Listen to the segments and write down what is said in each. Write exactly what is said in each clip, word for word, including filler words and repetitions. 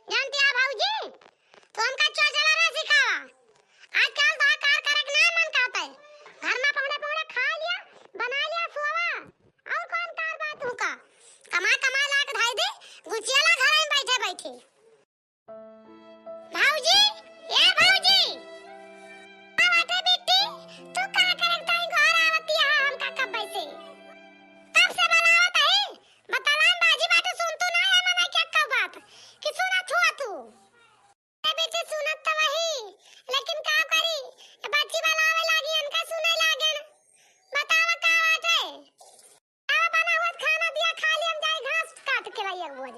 जानती है भौजी, तू हमका चोचला ना सिखावा। आजकल तो कार करे के ना मन कहता है। घर में पौड़े पौड़े खा लिया, बना लिया, सोवा। और कौन कार बात हुका? कमा कमा लाके धाई दे, गुचियाला घर में बैठे बैठे। भौजी, ए भौजी, का बाटे बिट्टी? तू का करे ताई घर आवती है हमका कब से? कब से बुलावत है? बतावा बाजी बाटे, सुन तू ना है मना क्या कब बात कि सुनत हुआ तू? ए बेटी सुनत तो वही, लेकिन का करी? ए बच्ची वाला आवे लागी, इनका सुने लागन। बतावा का बात है? अब बना हुआ खाना दिया, खा ले, हम जाए घास काट के लाई एक बोझ।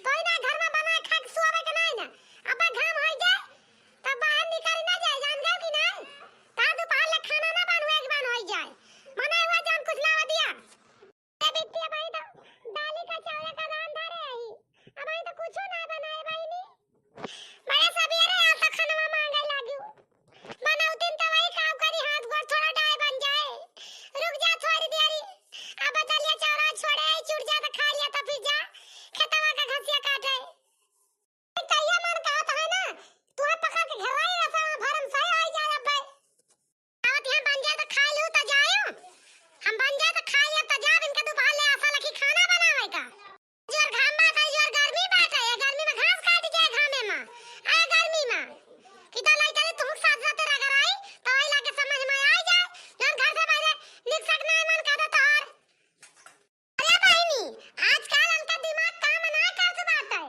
कोई ना घर में बना खा के सोवे के नहीं ना। अब घाम हो जाए, तब बाहर निकल ना जाए, जान जाओ कि नहीं? ता दोपहर ले खाना ना बन हुए, एक बन हो जाए। मना हुआ जान कुछ लावा दिया। ए बिट्टी, अबही तो दाली का चावल का रांधा रहे आई। अबही तो कुछो ना बनाए बहिनी। बड़े सबेरे आता खनवा मांगे लागियो। बनौतिन तो वही काम करी, हाथ गोड़ थोड़ा डाय बन जाए। रुक जा थोड़ी देरी। अब बचलिया चौरा छोड़े, चुड़ जा तो खा लिया तो फिर जा। खेतवा का घसिया काटे। कहिया मन कहत है ना, तुहे पकड़ के घेराई रसा भरम सही आई जाए अब्बे। आवत यहाँ बन जाए तो खा लू तो जायो। हम बन जाए तो खा लिया तो जा, इनके दोपहर ले आशा लखी खाना बनावे का। जोर घाम बात है, जोर गर्मी बात है, ये गर्मी में घास काट जाए घामे में, आए गर्मी में। कि तो लाई तले तुम साथ साथ रगड़ आई, तो आई लागे समझ में आई जाए, जौन घर से बाहर निकसक ना मन कहता तोहार। अरे बहिनी, आजकल हमका दिमाग काम ना करत बाटे।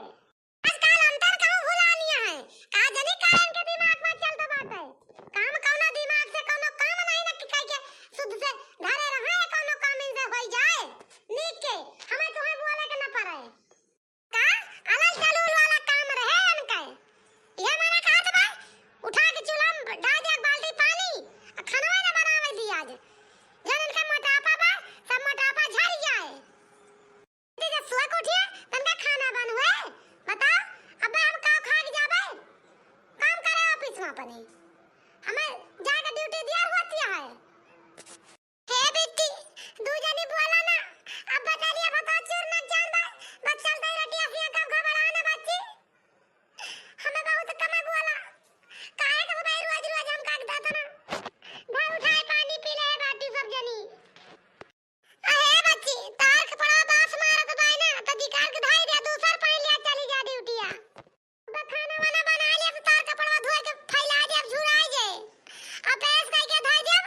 आजकल अंतर कहूँ भुला लिया है। का जनी का इनके दिमाग में चलत बाटे। काम कौनो दिमाग से कौनो काम नहीं न कि कह के शुद्ध से घरे रहे, कौनो काम इनसे होई जाए। नीक के, हमें तुम्हें बोले के न पड़े। का अलग जलूल वाला काम रहे इनके। ये मना कहत बा, उठा के चूल्हा में डाल दे एक बाल्टी पानी, आ खानवा न बनावे दी आज। जन इनका मोटापा बा, सब मोटापा झड़ जाए। जब सुबह के उठिए, तनका खाना बन हुए। बताओ, अब हम का खा के जाबे? काम करे ऑफिस में अपने। हमें जाके ड्यूटी दिया हुआ दिया है। हे बिट्टी, दू जनी बोला ना। अब बता लिया, बताओ, चूर न जान बा। बस चल दे रोटी, असिया कब घबरा ना बच्ची। हमें बहुत कम बोला। काहे के भाई रोज रोज हम काट देत ना। घर उठाए पानी पी ले बाटी सब जनी। अहे बच्ची, तार कपड़ा बास मारत बाय ना, त निकाल के धाई दे, दूसर पहन लिया, चली जा ड्यूटिया। अब खाना वाना बना लिया, तो तार कपड़ा धोए के फैला दे, अब झुराई जे। अब प्रेस करके धाई दे,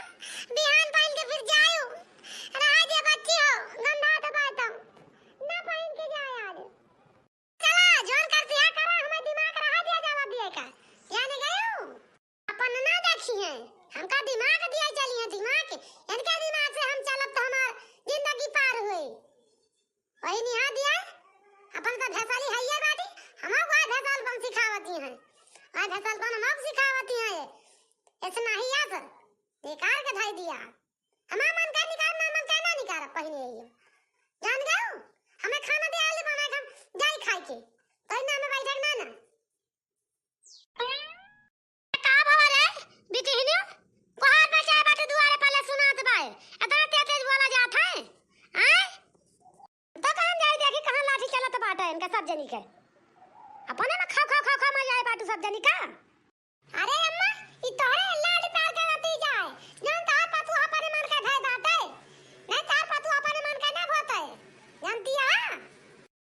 बिहान पहन के फिर जायू। रह जे बच्ची हो, गंदा तो बात हो। ना पहन के जाए आज। चला, जौन करती है करा, हमार दिमाग रहा दिया जावा दिए का। जाने गयो? अपन ना देखी है, हमका दिमाग दिया चली है, दिमाग। इनके दिमाग से हम चलब तो हमार जिंदगी पार हुए। वही निहा दिया, अपन तो भैसाली है ये बाटी, हम गाय भैसाल बन सिखावती हैं। गाय भैसाल बन हम सिखावती हैं ये। ऐसे नहीं यार सर, बेकार के धाई दिया। हमार मन का निकार, ना मन का ना निकार, पहिने यही। जान गयो? हमें खाना दे आले बना के हम जाई खाई के। तो ना हमें बैठक ना ना। का भवा रे, बिटिहनियो? कोहार में चाय बाटे दुआरे पहले सुनात बाए। इतना तेज तेज बोला जात है? आय? तो कहाँ जाई देखी कहाँ लाठी चलत बाटे इनका सब जनी के। अपने में खाओ, खाओ, खाओ, खाओ, मजा आए बाटू सब जनी का। अरे अम्मा, ई तोहरे लाड प्यार के नतीजा है। जौन तोहार पतोह अपने मन के भय बाटे, नहीं तोहार पतोह अपने मन के ना होते। जानती है?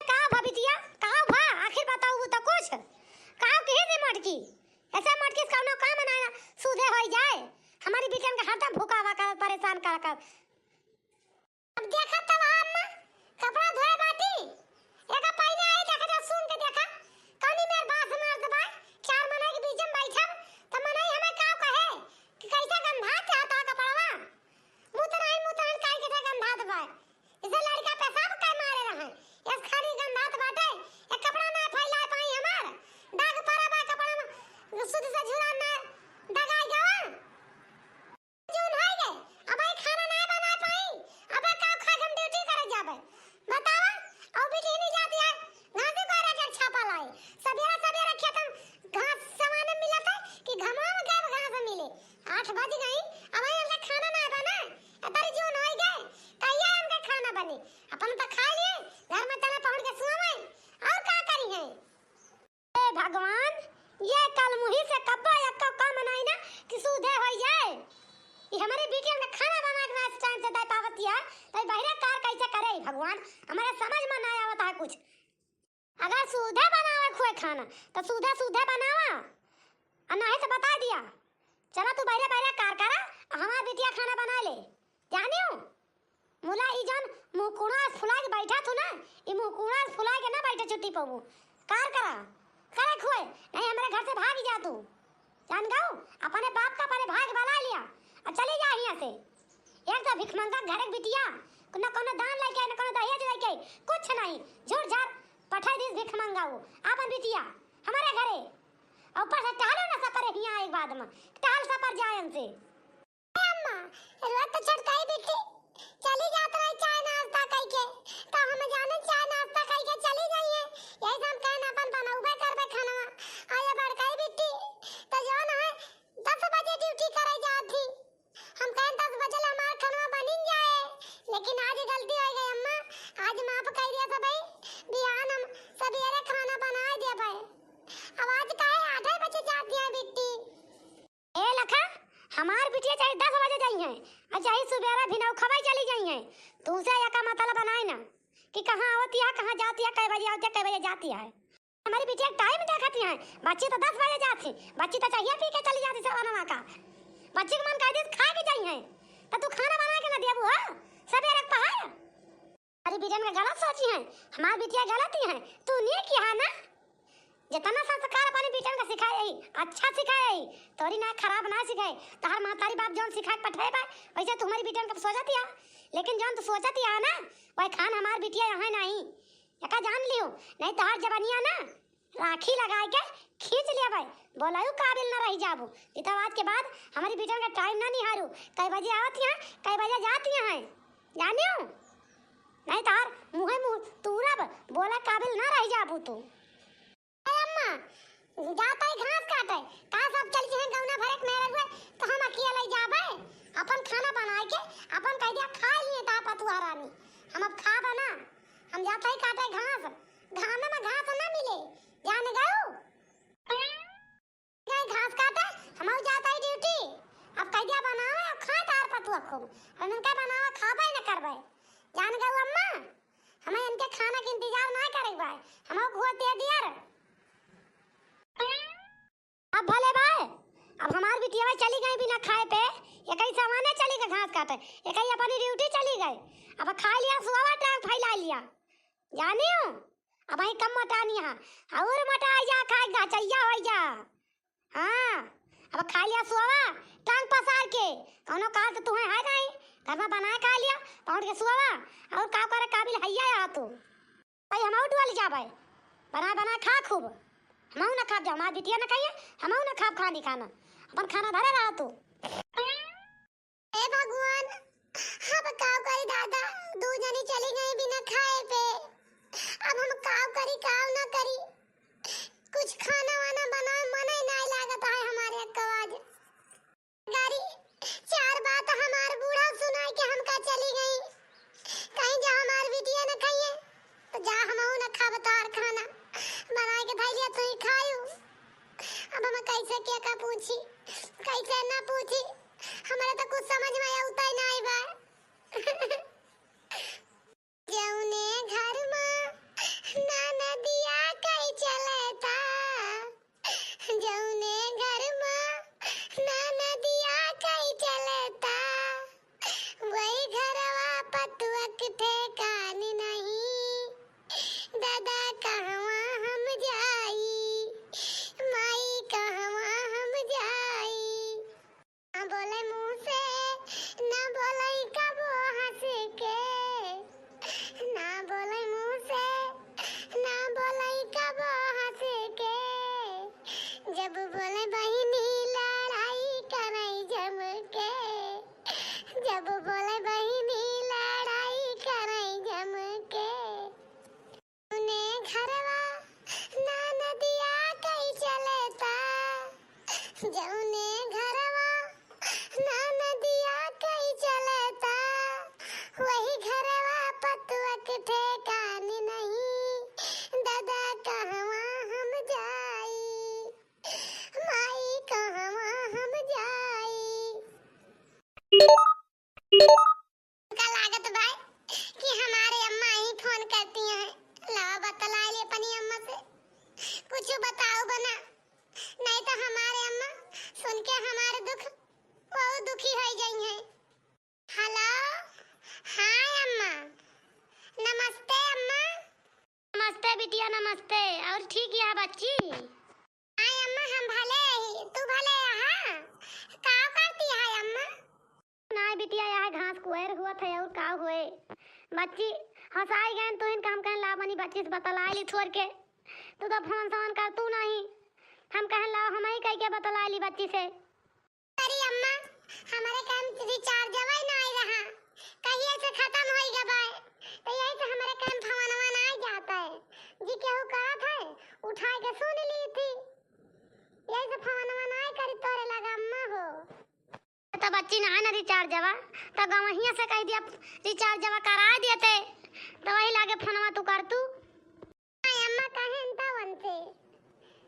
का भा बिटिया, का भा? आखिर बताऊ तो कुछ। का कहे से मटकी? ऐसे मटकी से कौनो काम ना सूझे होई जाए। हमारी बिटियन के हरदम भुकावा कर, परेशान कर, कर। अब देखत तो वहाँ अम्मा कपड़ा धोए बाटी। एका पहले आई देखा जा, सुन के देखा। कौनी मेर बास मार दे भाई, चार मना के बीच कब्बो एक्को काम नाई ना कि सूधे होई जाए। ई हमरी बिटिया के खाना बना के ना टाइम से दे पावत है, तो ई बहिरे कार कैसे करे भगवान? हमरे समझ में ना आवत है कुछ। अगर सूधे बनावे खुए खाना, तो सूधे सूधे बनावा, और नाहीं तो बता दिया। चला तू बहिरे बहिरे कार करा, और हमार बिटिया खाना बना ले। जानियो, मुला ई जौन मुँह कूड़ा फुला के बैठा तू ना, ई मुँह कूड़ा फुला के ना बैठे छुट्टी पबू। कार करा, करे खुए, नाहीं हमरे घर से भाग जा तू। जान गऊ, अपने बाप का अपने भाग बना लिया और चली जा हियाँ से। एक तो भिखमंगा घर के बिटिया, न कोनो दान लेके, न कोनो दहेज लेके, कुछ नहीं, झूठ झाड़ पठाई दीस भिखमंगा वो, आपन बिटिया हमरे घरे। और ऊपर से टहलो ना सपरे हियाँ एक बाद में, टहल सपर जाए हमसे। अम्मा, रोज तो छोटकाई बिट्टी चली जात रही चाय नाश्ता कई के, तो हम जाने चाय नाश्ता कई के चली जाइए, यही से हम कहन अपन बनौबे करबे खानवा। और ये बड़काई बिट्टी तो जौन है दस बजे ड्यूटी करे जात थी, हम कहन दस बजे ले हमार खानवा बनिन जाए, लेकिन आज गलती हो गई अम्मा, आज माफ कर दिया सब भाई, बिहान हम सवेरे खाना बना दे भाई। अब आज काहे आठे बजे जात दिया बिट्टी? ए लखा, हमार बिटिया चाहे दस बजे जाई हैं और चाहे सुबेरा भी नौ खवाई चली जाई हैं, तुमसे एका मतलब बनाए ना कि कहाँ आवती है, कहाँ जाती है, कै बजे आवती है, कै बजे जाती है। हमारी बिटिया टाइम देखती हैं, बच्ची तो दस बजे जाती, बच्ची तो चाहिए पी के चली जाती सवनवा का। बच्ची के मन कह दी खा के जाई हैं, तो तू खाना बना के ना देबू हो सवेरे के पहर। अरे बिटिया का गलत सोची है, हमार बिटिया गलत ही है, तू नहीं किया ना। जितना संस्कार अपनी बिटिया का सिखाए ही, अच्छा सिखाए ही, तोरी ना खराब ना सिखाए। तोहर महतारी बाप जौन सिखा के पठाए बा, वैसे तुम्हारी बिटिया का सोचत या, लेकिन जौन तू सोचत या ना, वही खान हमार बिटिया यहाँ नहीं। एका जान लियो, नहीं तोहर जबनिया ना राखी लगाए के खींच लिया भाई, बोलायु काबिल ना रह जाबू। जितना बात के बाद हमारी बिटिया का टाइम ना निहारू, कई बजे आवत यहाँ, कई बजे जात यहाँ है, जानियो? नहीं तोहर मुँहे मुँह तूरब, बोला काबिल ना रह जाबू तू। ए अम्मा, जात है घास काटे, का सब चल के हैं गौना भरे के मेरे हुए, तो हम अकेले जाबे, अपन खाना बनाए के, अपन कह दिया खा लिए ता पतुआ रानी, हम अब खाबे ना, हम जात है काटे घास, घामे में घास ना मिले, जाने गऊ। गए घास काटे, हम जात है ड्यूटी, अब कह दिया बनावे, अब खाए तार पतुआ खूब, हम इनका बनावे खाबे न करबे, जान गऊ अम्मा। हमें इनके खाना के इंतजार ना करे के बा, हम घुआ दे दिया रे। अब भले बा, अब हमार बिटिया चली गई बिना खाए पे, एकई सामाने चली गई घास काटे, एकई अपनी ड्यूटी चली गई, अब खा लिया सुबह टांग फैला लिया, जानियो, अब आई कम मोटानी है, और मोटा जा खाए गचैया हो जा। हाँ, अब खा लिया सुआवा, टांग पसार के, कौनो काल तो तुम्हें है नहीं, घर में बनाए खा लिया, पहुँच के सुआवा, और का करे काबिल हैया या तू। भाई हम आउट वाली जाबे, बनाए बनाए खा खूब, हमहू ना खाब जा, हमार बिटिया ना खाइए, हमहू ना खाब खानी खाना, अपन खाना धरे रहा तू। हे भगवान, अब काव करी दादा, दू जनी चली गई बिना खाए पे। अब हम काव करी, काव ना करी, कुछ खाना वाना बनाए मने नाय लागत है हमारे अक्का आज। गारी चार बात हमार बूढ़ा सुनाए के हमका चली गई। कहीं जा हमार बिटिया न खाइए, तो जा हमहू न खाब तार खाना। बनाए के धैलिया तू ही खायू। अब हम कैसे के का पूछी, कैसे ना पूछी, हमारे तो कुछ समझ में आवता ही नहीं बा। जौने घर में ननदिया कई चलता, जौने घर में ननदिया कई चलता, वही घरवा पतुआ के ठेकान नहीं। दादा कहवा हम जाई, माई कहवा हम जाई। ना बोले मुँह से, ना बोले कबो हँस के, ना बोले मुँह से, ना बोले कबो हँस के। जब बोले बहिनी लड़ाई करे जम के, जब बोले बहिनी लड़ाई करे जम के। जौने घरवा ननदिया कई चलता, जौने घरवा ननदिया कई चलता, वही घरवा पतुआ के ठेकान नहीं। दादा कहवा हम जाई, माई जो बताओ बना, नहीं तो हमारे अम्मा सुन के हमारे दुख बहुत दुखी हो जाई हैं। हेलो, हाय अम्मा। नमस्ते अम्मा। नमस्ते बिटिया, नमस्ते। और ठीक या बच्ची? हाय अम्मा, हम भले ही, तू भले यहाँ? का करती है अम्मा? नाय बिटिया, यह घास कुएर हुआ था और का हुए? बच्ची, हंसाई गए तू, इनका हम कहन ला बनी बच्ची से बतलाई ली छोड़ के। तू तो फोन सोन कर तू नहीं, हम कहन ला हम ही कह के बतलाई ली बच्ची से। अरे अम्मा, हमारे काम रिचार्ज जवाई ना आई रहा, कहिए से खत्म होई गवा, तो यही से हमारे काम फोनवा ना आई जाता है। जी केहू करत है, उठाए के सुन ली थी, यही से फोनवा ना आई करी तोरे लगा अम्मा हो। तो बच्ची ना है ना रिचार्ज जवा, तो गवहिया से कह दिया रिचार्ज जवा करा देते, तो वही लागे फोनवा तू कर तू। हाँ अम्मा, कहेन त उनसे,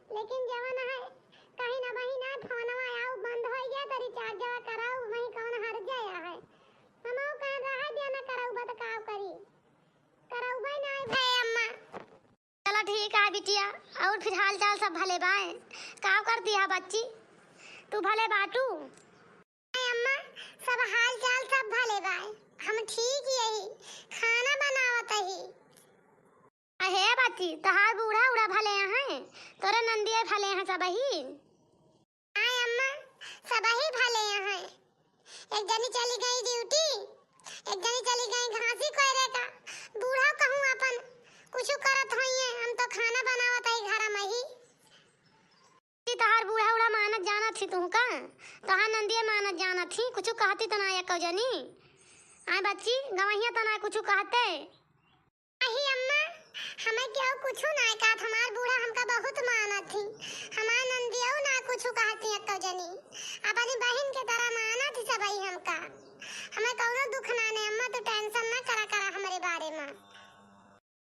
लेकिन जवन है, कहीं ना वही ना फोनवा आऊ बंद हो गया तो रिचार्जवा कराऊ, वही कौन हर जाया है। हमहू कहेन रहा दिया ना कराऊ, बत का करी, कराऊ भाई ना आए भाई अम्मा। चला ठीक है बिटिया, और फिर हाल चाल सब भले बाए? का करती है बच्ची, तू भले बाटू? हाय अम्मा, सब हाल चाल सब भले बाए, हम ठीक यही, खाना बनावत ही। अहे बच्ची, तोहार बूढ़ा उड़ा भले हैं, तोरे नंदिया भले हैं सबही। हाय अम्मा, सबही भले हैं। एक जनी चली गई ड्यूटी, एक जनी चली गई घासी कोयरे का। बूढ़ा कहूँ अपन कुछ करत होइए, हम तो खाना बनावत ही घर में ही। ई तोहार बूढ़ा उड़ा मानत जानत ही तू का? तोहार नंदिया मानत जानत ही, कुछ कहती तो ना एको जनी। आए बच्ची, गवहिया तो ना कुछ कहते। अही अम्मा, हमें केहू कुछ ना कहत, हमार बूढ़ा हमका बहुत मानत ही, हमार नंदियो ना कुछ कहती एको जनी, अपनी बहिन के तरह मानत ही सबही हमका। हमें कौनो दुख ना ने अम्मा, तू टेंशन ना करा करा हमरे बारे में।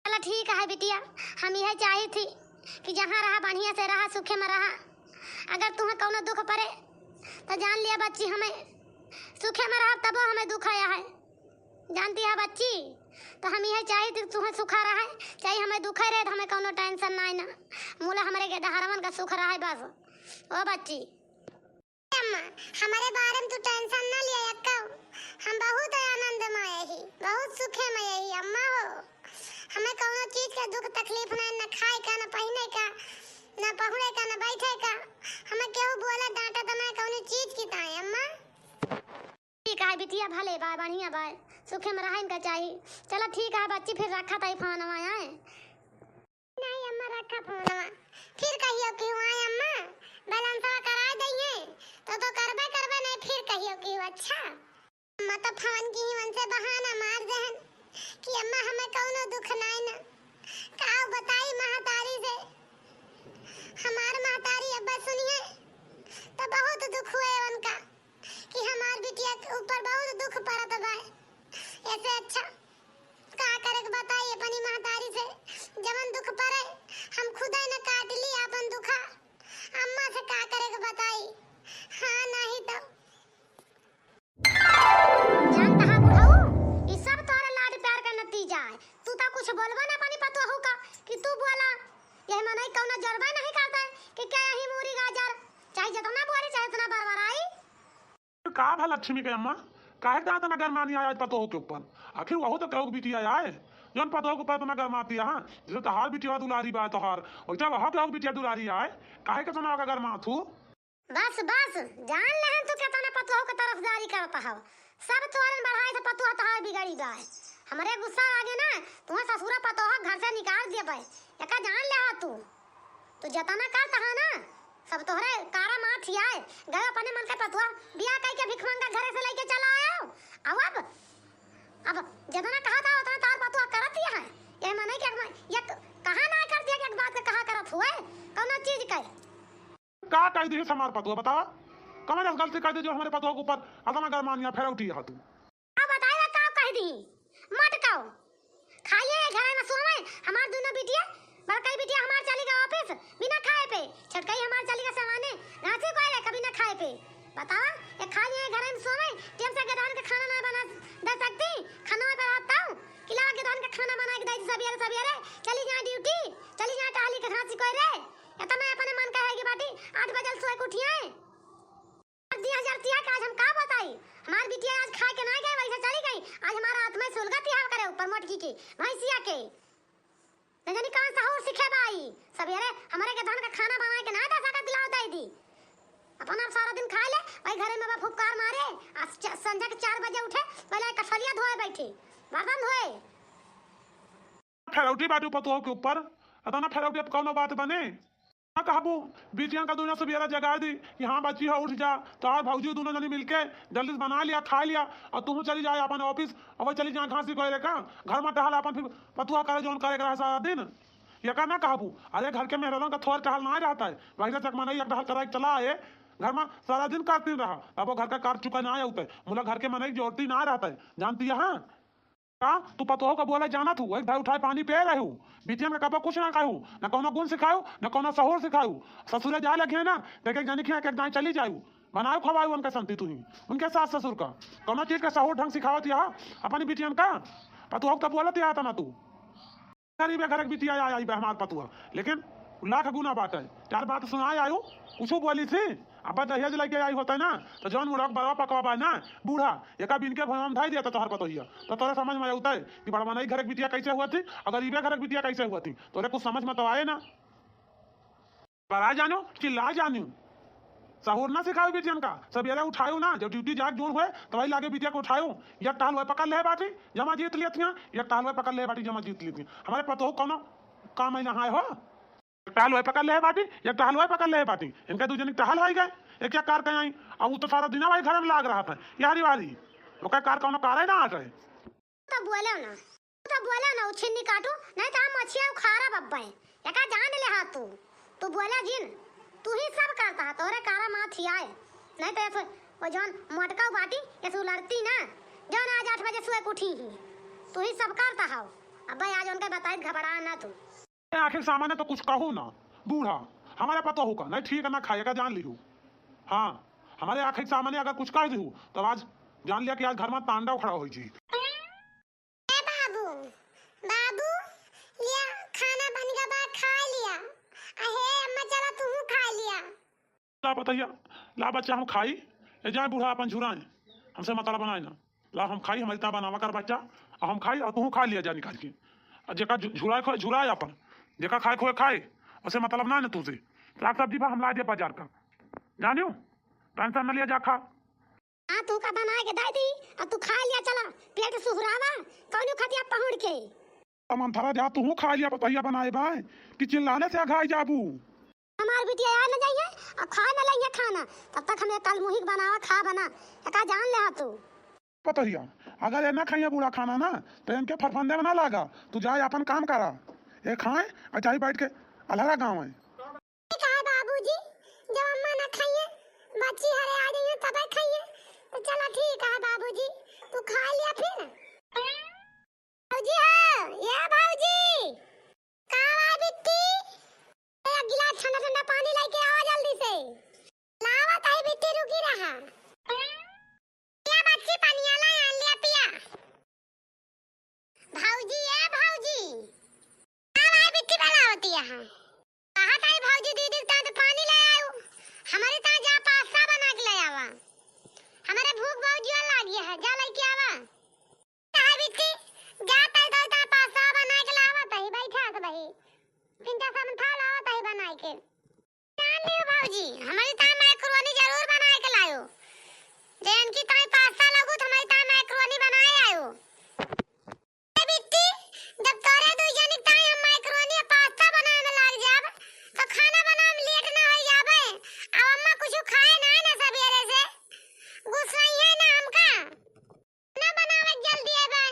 चला ठीक है बिटिया, हम यह चाही थी कि जहाँ रहा बढ़िया से रहा, सुखे में रहा। अगर तुम्हें कौनो दुख पड़े तो जान लिया बच्ची, हमें सुखे में रहा तबो हमें दुख आया है, जानती है बच्ची। तो हम यह चाही थी तुम्हें सुखा रहा है, चाहे हमें दुख रहे तो हमें कौनो टेंशन ना है ना, मूला हमारे के दहरवन का सुख रहा है बस। ओ बच्ची। अम्मा, हमारे बारे में तू टेंशन ना लिया अक्का, हम बहुत आनंद में ही, बहुत सुखे में ही अम्मा हो। हमें कौनो चीज का दुख तकलीफ ना, ना खाए का, ना पहने का, ना पहुड़े का, ना बैठे का। हमें केहू बोला डांटा तो ना कौनो चीज की ताए अम्मा। ठीक है बिटिया, भले बा, बढ़िया बा, सुखे में रहे इनका चाही। चला ठीक है बच्ची, फिर रखा ताई फोनवा आए। नहीं अम्मा, रखा फोनवा, फिर कहियो कि हुआ अम्मा, बैलेंसवा करा दइए, तो तो करबे करबे नहीं, फिर कहियो कि हुआ। अच्छा अम्मा, तो फोन की ही उनसे बहाना मार देहन कि अम्मा हमें कौनो दुख नहीं ना, का बताई महतारी से, हमार महतारी अब्बा सुनिए तो बहुत दुख हुए उनका। कि हमार बिटिया के ऊपर बहुत दुख पड़त बा। ऐसे अच्छा का करे के बताई अपनी महतारी से, जवन दुख पड़े हम खुदे न काट ली आपन दुखा। अम्मा से का करे के बताई, हाँ नहीं तो। जानता है बुढ़ऊ, ई सब तोहरे लाड प्यार का नतीजा है। तू तो कुछ बोलबा ना अपनी पतोहू का कि तू बोला। यह मनई कौनो जरबा नहीं करता है कि क्या यही मूरी गाजर, चाहे जितना बोले चाहे उतना बरबराई। का भा लक्ष्मी के अम्मा, काहे का इतना गरमानी आया आज पतोह के ऊपर? आखिर वहू तो केहू के बिटिया आए, जौन पतोह के ऊपर इतना गरमाती है, हाँ? जैसे तोहार बिटिया दुलारी बा तोहार, वैसे वहू केहू के बिटिया दुलारी आए, काहे के इतना ओका गरमात हू? बस, बस, जान लेहन तू केतना पतोह के तरफदारी करत हव। सब तोहरन बढ़ाई से पतोह तोहार बिगड़ी बा। हमरे गुस्सा लागे ना, तुम्हें ससुरा पतोह घर से निकाल देबे, एका जान लेहा तू। तू जतना करत हा ना, सब तोहरे कारा माथ ही आए। गए अपने मन के पतोह बियाह कई के भिखमंगा घरे से लेके चला आयो। अब, अब, अब जतना कहा था उतना तार पतोह करत ही है। ये मनई के एक, एक कहा ना करती है कि एक बात के कहा करत हुए, कौनो चीज के। का कह दी हमार पतोह बतावा? कमर गलती कह दी जो हमरे पतोह के ऊपर अतना गरमानिया फेरौती है तू। अब बताए का कह दी? मत कहो। खाइए घर में सोवे, हमार दोनों बिटिया, बड़कई बिटिया हमार चली गई ऑफिस बिना खाए पे, छोटकई हमार चली गई सवाने, घासी कोयले कभी ना खाए पे। बतावा, ये खाइए घर में सोवे, टेम से गधान के खाना ना बना दे सकती, खाना पे रहता हूँ, किला गधान के खाना बना के दे दी सबेरे सबेरे, चली जाए ड्यूटी, चली जाए टहली के घासी कोयले। इतना अपने मन कहेगी बाटी, आठ बजे सोए के उठिए। आज दिया हजार तिया का आज हम का बताई? हमार बिटिया आज खाए के ना गए, वैसे चली गई। आज हमारा आत्मा सुलगत यहाँ करे ऊपर मोटकी की, भैंसिया के। न जानी कौन सहूर सीखे बाई। सवेरे हमरे के धन का खाना बनाए के ना दे सकत, लाओ दे दी। अपन आप सारा दिन खाए ले, भाई घरे में बा फुफकार मारे, आ च-, संझा के चार बजे उठे, पहले कठलिया धोए बैठे, बर्तन धोए। फेरौटी बाटू पतोह के ऊपर, अतना फेरौटी अब कौनो बात बने? ना कहबू, बिटिया का दुनिया से बियारा जगा दी कि हाँ बच्ची हो उठ जा, तो और भौजी दोनों जनी मिलके जल्दी से बना लिया, खा लिया, और तू चली जाए अपन ऑफिस, और वही चली जाए घासी कोयले का, घर में टहल अपन फिर पतुआ करे जौन करे के रहे सारा दिन। ये का ना कहबू, अरे घर के मेहरान का थोर टहल ना रहता है, वही से चकमा नहीं एक टहल कराई चला आए, घर में सारा दिन करती रहा, अब वो घर का कर चुका ना आया होता है, मुला घर के मनई जोड़ती ना रहता है, जानती है हाँ? का तू पतोह का बोला जानत हूँ, एक धार उठाए पानी पिए रहू, बिटियन का कबो कुछ ना कहू, न कौनो गुण सिखाऊ, न कौनो सहूर सिखाऊ। ससुरे जाए लगे ना, देखे जानी खिया के एक दाएं चली जाऊ, बनाऊ खवाऊ उनके संती तू ही, उनके सास ससुर का कौनो चीज का सहूर ढंग सिखावत यहाँ अपनी बिटियन का। पतोह का बोलत यहाँ था ना तू। गरीब घर के बिटिया आई, आई बे हमार पतुआ, लेकिन लाख गुना बात है। चार बात सुनाए आयु, कुछ बोली थी, अब दहेज लेके आई होता है ना, तो जौन मुड़क बड़वा पकवा बा ना, बूढ़ा, एका बिन के भुइयां में धाई दिया तो तोहर पतोहिया, तो तोरे समझ में होता है कि बड़वा नहीं घर के बिटिया कैसे हुआ थी, और गरीबे घर के बिटिया कैसे हुआ थी, तोरे कुछ समझ में तो आए ना। बड़ा जानू, चिल्ला जानू। सहूर ना सिखाओ बिटियन का, सवेरे उठायो ना, जब ड्यूटी जाके जोन हुए, तब वही लागे बिटिया को उठायो। या टहल हुए पकड़ ले बाटी, जमा जीत लिया थिया, या टहल हुए पकड़ ले बाटी, जमा जीत लिया थिया। हमारे पतोह कौनो काम है ना है हो। एक टहल हुए पकड़ ले बाटी, एक टहल हुए पकड़ ले बाटी। इनका दू जनी टहल है गए, एक क्या कार कहीं आई, और वो तो सारा दिन भाई घर में लाग रहा था, यारी वारी। ओका कार कौनो कार है ना आ जाए। तो बोले ना, तो बोले ना, उ छिन्नी काटू, नहीं तो हम मछिया उखाड़ा बब्बे। एका जान ले हाँ तू, तू बोले जिन, तू ही सब करता है, तोरे कारा माँ थियाए। नहीं तो ऐसे वो जौन मोटका बाटी, ऐसे उलरती ना, जौन आज आठ बजे सुए के उठी ही, तू ही सब करता है। अब्बे आज उनके बताई घबरा ना तू। आखिर सामने तो कुछ कहू ना, बूढ़ा, हमारे पतोहू का नहीं ठीक ना खाए का जान लिहू। हाँ, हमारे आखिर सामने अगर कुछ कह दिहू, तो आज जान लिया कि आज घर में तांडव खड़ा होई जी। ए बाबू, बाबू, लिया खाना बन गया बा, खा लिया। अहे अम्मा, चला तू खा लिया। ला पतैया, ला बच्चा हम खाई, ए जाए बूढ़ा अपन झुराए, हमसे मतलब बनाए ना। ला हम खाई, हमारी ता बनावा कर बच्चा, और हम खाई और तू खा लिया जा निकाल के। और जेका झु-, झुराए खोए झुराए अपन, जेका खाए खोए खाए, उसे मतलब ना है ना तुझे। साग सब्जी बा हम ला दिया बाजार का, जानियो, टेंशन न लिया जा खा। हाँ, तू का बनाए के दे दी, अब तू खा लिया, चला, पेट सुहरावा, कौनो खतिया पहुड़ के। अब मंथरा जा, तू खा लिया, पतैया बनाए बाय, कि चिल्लाने से अघाई जाबू। हमार बिटिया आ न जाइए, अब खा न लइहे खाना, तब तक हमें कल मुहिक बनावा, खा बना, एका जान ले हाँ तू। पतैया, अगर ये ना खाइए बूढ़ा खाना ना, तो इनके फरफंदे में ना लागा, तू जाए अपन काम करा, ये खाए और जाए बैठ के अलहरा गाँव है। ठीक है बाबूजी, जब अम्मा ना खाइए, बच्ची हरे आ जाइए तबे खाइए। तो चला ठीक है बाबूजी, तू खा लिया फिर। भौजी हो, ये भौजी, का बा बिट्टी? एक गिलास ठंडा ठंडा पानी लेके आवा जल्दी से। लावा ताई बिट्टी, रुकी रहा। या बच्ची पनिया ला, आ लिया पिया। भौजी, ए भौजी। का भाई बिट्टी बनावती यहाँ? कहा ताई भौजी दीदी ता तो पानी ले आयो। हमारे ता जा पास्ता बना के ले आवा। हमारे भूख बहुत जोर लागी है, जा लेके आवा। ताई बिट्टी, जा ताई तो ता पास्ता बना के लावा ताई, बैठा तो भाई। पिंटा समथा लावा ताई बना के। जान लियो भौजी, हमारी ताई मैक्रोनी जरूर बनाए के लायो। जैन की ताई पास्ता लगू तो हमारी ताई मैक्रोनी बनाए आयो। ए बिट्टी, जब तोरे दू जनी ताई हम मैक्रोनी और पास्ता बनाए में लाग जाब, तो खाना बनाए में लेट ना हो जाबे। अब अम्मा कुछ खाए ना है ना सवेरे से, गुस्साई है ना हमका। ना बनावे के जल्दी है बे।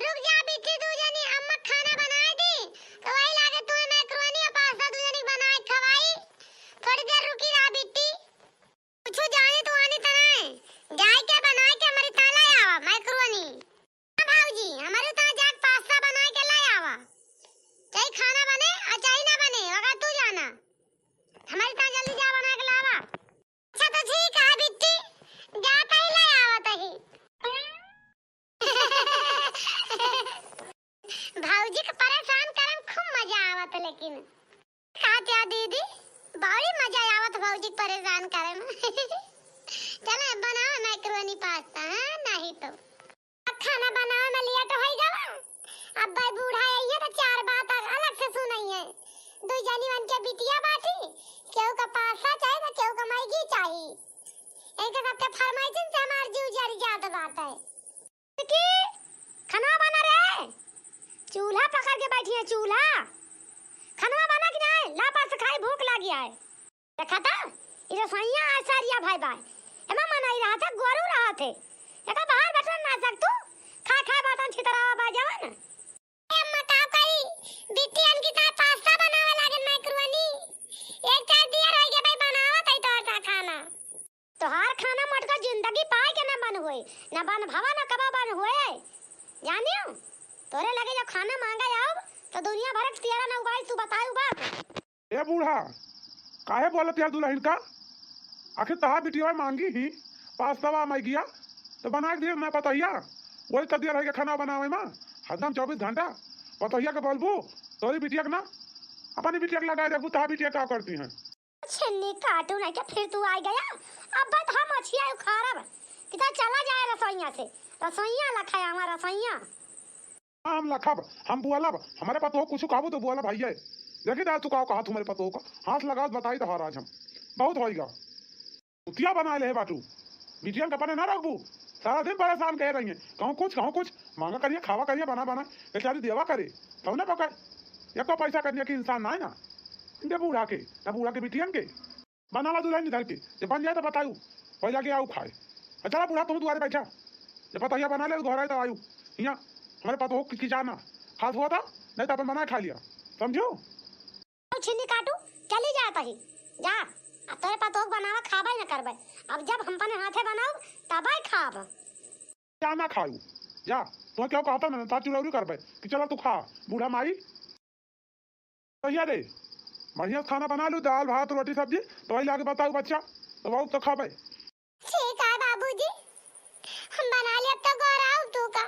रुक जा बिट्टी, दू जनी अम्मा खाना बनाए दी, तो वही लागे तुम्हें मैक्रोनी और पास्ता दू जनी बनाए खवाई। थोड़ी देर रुकी रहा बिट्टी। कुछ जाने तो आने तना है, जाए के बनाए भौजी के परेशान करे में। चला, अब बनावा मैक्रोनी पास्ता, हाँ? नहीं तो अब खाना बनावे में लेट होई गवा। अब भाई बूढ़ा आई है तो चार बात अलग से सुनाई है। दो जनी मन के बिटिया बाटी, केहू का पास्ता चाही तो केहू का मैगी चाही। इनके सबके फरमाइशन से हमार जीव जर जात बाटे। कि खनवा बना रे, चूल्हा पकड़ के बैठी है, चूल्हा। खनवा बना कि नाहीं? ला पास खाई, भूख लागी है। देखा था, ई रसोइया आज सारिया भाई बाय। एमा मनई रहा था, गोरू रहा थे। एका बाहर बैठन ना सक तू, खा खा बर्तन छितरावा बा जवन। ए अम्मा, का करी? बिटियन की ता पास्ता बनावे लागे, मैक्रोनी। एक चार दियर होई गए भाई, बनावत है तोर ता खाना। तोहार खाना मटका जिंदगी पाए के ना बन होए, ना बन भवा, ना कबा बन होए। जानियो, तोरे लगे जब खाना मांगे आउब, तो दुनिया भर के तियारा ना उबाल, तू बताए उबाल। ए बूढ़ा, काहे बोलत यार दुल्हन का? आखिर तहा बिटिया मांगी ही पास्ता मैगिया, तो बना के दिए मैं पतोहिया। वही तो दिया रह के खाना बनावे में हरदम चौबीस घंटा। पतोहिया के बोलबू, तोरी बिटिया के ना, अपनी बिटिया के लगा देखबू, तहा बिटिया का करती हैं। छिन्नी काटू नहीं के फिर तू आ गया। अब बात हम मछिया उखाड़ब कि तो चला जाए रसोइया से। रसोइया लखाया हमारा रसोइया। हाँ, हम लखब, हम बोलब, हमारे पतोह कुछ कहबो तो बोलब भैया। देखी दादा तू का कहा तुम्हारे पतोह का, हाथ लगा बताई तो आज हम बहुत होइगा। कुतिया बना ले बाटू, बिटियन का पने ना रखबू, सारा दिन परेशान कहे रही है, कहूँ कुछ कहूँ कुछ, मांगा करिए खावा करिए बना बना, बेचारी देवा करे, तब ना पकाए। एको पैसा करने की इंसान ना है ना, इनके बूढ़ा के ना बूढ़ा के बिटियन के। बनावा दुल्हन इधर के, जब बन जाए तो बताऊ, पहले आके आऊ खाए। अच्छा चला बूढ़ा, तुम दुआरे बैठा, जब पतोहिया बना ले घर आए तो आयु। यहाँ हमारे पतोह की, की जाना, खास हुआ था, नहीं तो अपन बनाए खा लिया, समझो। छिन्नी काटू, चली जा तही, जा। अब तोरे पतोह बनावा खाबे न करबे, अब जब हम अपने हाथे बनाऊ तबे खाब। जा ना खाऊ, जा। तुम्हें क्या कहता मैंने, ता चुरौरी करबे कि चलो तू खा, बूढ़ा माई। भैया रे, बढ़िया से खाना बना लू, दाल, भात, रोटी, सब्जी, तो वही लाके बताऊ बच्चा, तो बहुत तो खाबे। ठीक है बाबूजी, हम बना लेब तो गौराऊ तू का,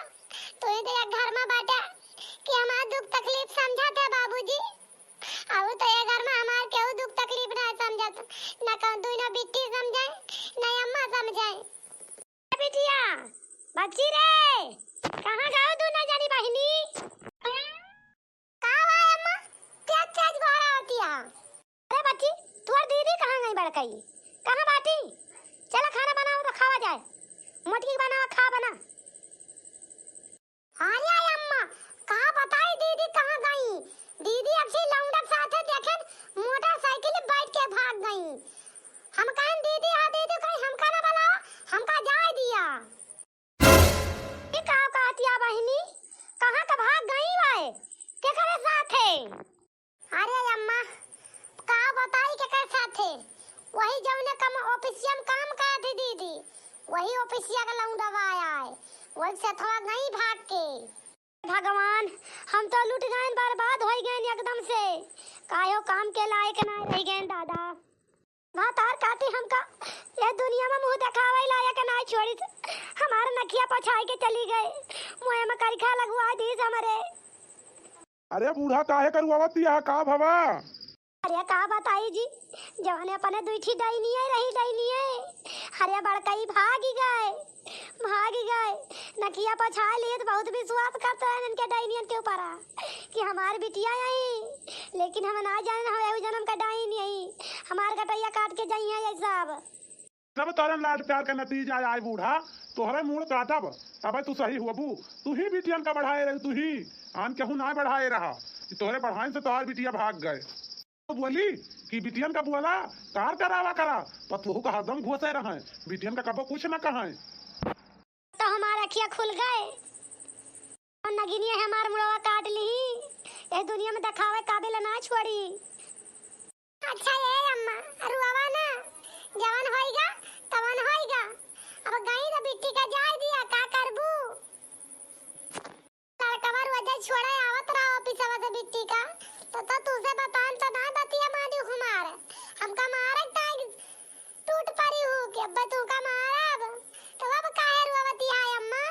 तू ही तो एक घर में बाटा कि हमार दुख तकलीफ समझत है बाबूजी। अब तो ये घर में हमार केहू दुख तकलीफ ना समझत, न कहूँ दुनो बिट्टी समझे, न अम्मा समझे। ए बिटिया, बच्ची रे, कहाँ गयो दुनो जनी बहिनी? का बा अम्मा? तेज तेज गोहरावतिया। अरे बच्ची, तोर दीदी कहाँ गई बड़कई? कहाँ बाटी? चला खाना बनावा तो खावा जाए। मोटकी बनावा, खा बना। अरे अम्मा, का बताई दीदी कहाँ गई? दीदी अब से लौंडा के साथे देखेन मोटरसाइकिल बैठ के भाग गई। हम कहन दीदी, हाँ दीदी, कहीं हमका ना बुलावा, हमका जाए दिया। ई का कहतिया बहिनी? कहाँ के भाग गई बाए? केकरे साथे? अरे अम्मा, का बताई केकर साथे? वही जौने कम ऑफिसिया में काम करत ही दीदी, वही ऑफिसिया के लौंडवा आया है, वही सथवा गई भाग के। भगवान, हम तो लुट गए, बर्बाद हो गए एकदम से, कायो काम के लायक ना रह गए दादा। भतार काटी हमका, ये दुनिया में मुँह देखावे लायक नाय छोड़िस। हमार नखिया पछाई के चली गए, मुँह में करिखा लगवा दीस हमरे। अरे बूढ़ा, काहे करुआवत यहाँ, का भवा? अरे का बताई जी, जवाने अपने दुई ठी डाइनिये रही, डाइनिये। अरे बड़कई भागी गए। भागी गए। नकिया पछाए लिए तो बहुत विश्वास करते हैं इनके डाइनियन के ऊपर, आ, कि हमार बिटिया आई, लेकिन हम ना जाने हम एहू जन्म का डाइन आई, हमार गटैया काट के जाई है ये सब। जब तोरे लाड प्यार का नतीजा आए बूढ़ा, तोहरे मूड़ काटब, तबे तू सही हुअबू। तू ही बिटियन का बढ़ाए रहे, तू ही, आन केहू ना बढ़ाए रहा। कि तोहरे बढ़ाइन से तोहार बिटिया भाग गए। तो बोली कि बिटियन का बोला, कार करावा करा, पतोहू का हरदम घोसे रहे, बिटियन का कबो कुछ न कहे। तो हमार अखिया खुल गए, और नगिनिया हमार मुड़वा काट ली, ये दुनिया में देखावे काबिल ना छोड़ी। अच्छा ये अम्मा, रुआवा ना, जवन होइगा, तवन होइगा, अब गई तो बिट्टी का जाए दिया, का करबू? लड़कवा रोजे छोड़े आवत रहा ऑफिसवा से बिट्टी का, तो, तो तुझे बतान तो ना बतिया मानी हमार। हमका मारे टाइम टूट पड़ी हूँ कि अब्बा तू का मारब। तो अब काहे रोवती है अम्मा?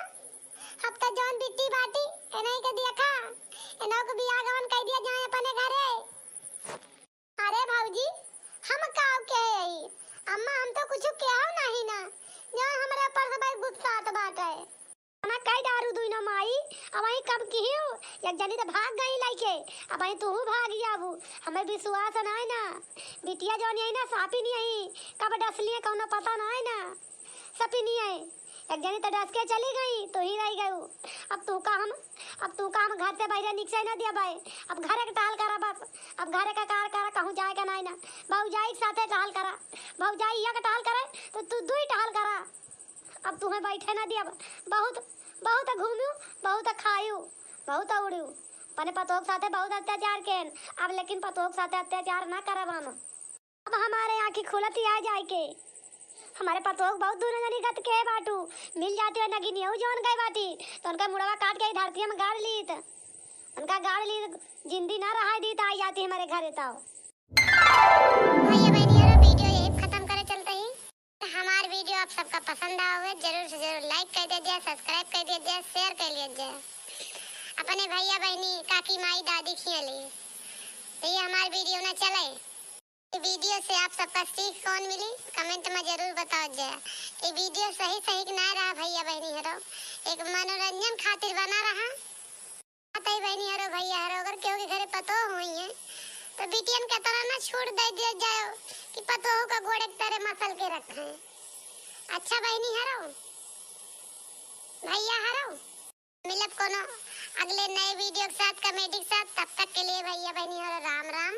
अब तो जौन बिट्टी बाटी, एनही के देखा, एनहु के बियाह गवन कह दिया जाए अपने घरे। अरे भौजी, हम एक जनी त भाग गई लइके, अब आई तू भाग जाबू। हमें विश्वास नाई ना, बिटिया जौन आई ना सापी नहीं आई, कब डसलिए कौनो पता नाई ना। सपी नहीं आई, एक जनी त डस के चली गई, तू ही रह गयू। अब तू का हम, अब तू का हम घर से बाहर निकसे ना दिया भाई। अब घरे के टहल करा बस, अब घरे का कार करा, कहूँ जाए का नाई ना। भौजाई के साथे टहल करा, भौजाई एक टहल करे तो तू दुई टहल करा। अब तुहें बैठे ना दिया, बहुत, बहुत घूमू, बहुत खायू, बहुत उड़ू। अपने पतोह के साथे बहुत अत्याचार केन, अब लेकिन पतोह के साथे अत्याचार ना करब हम। अब हमारे आँखी खुलत ही आ जाए के। हमारे पतोह बहुत दूर जनी गत के बाटू, मिल जाती है नगिनियऊ जौन गए बाटी, तो उनका मुड़वा काट के ई धरती में गाड़ लीत, उनका गाड़ लीत, जिंदी ना रहाई दीत, आई जाती हमारे घरे। तो भैया बहनी हरो, वीडियो यही खत्म करे चलते ही। हमार वीडियो आप सबका पसंद आवे, जरूर से जरूर लाइक कर दे जाए, सब्सक्राइब कर दे जाए, शेयर कर लिया जाए अपने भैया बहनी, काकी, माई, दादी खियाली। तो ये हमार वीडियो ना चले। ये वीडियो से आप सबका सीख कौन मिली, कमेंट में जरूर बताओ जाए। ये वीडियो सही सही के ना रहा भैया बहनी हरो, एक मनोरंजन खातिर बना रहा। बताई बहनी हरो, भैया हरो, अगर केहू के घरे पतोह होई है तो बिटियन के तरह ना छूट दे दिया जाओ कि पतोह का गोड़े के तरे मसल के रखें। अच्छा बहनी हरो, भैया हरो, मिलब कोनो अगले नए वीडियो के साथ, कॉमेडी के साथ। तब तक के लिए भैया बहनी हरो राम राम।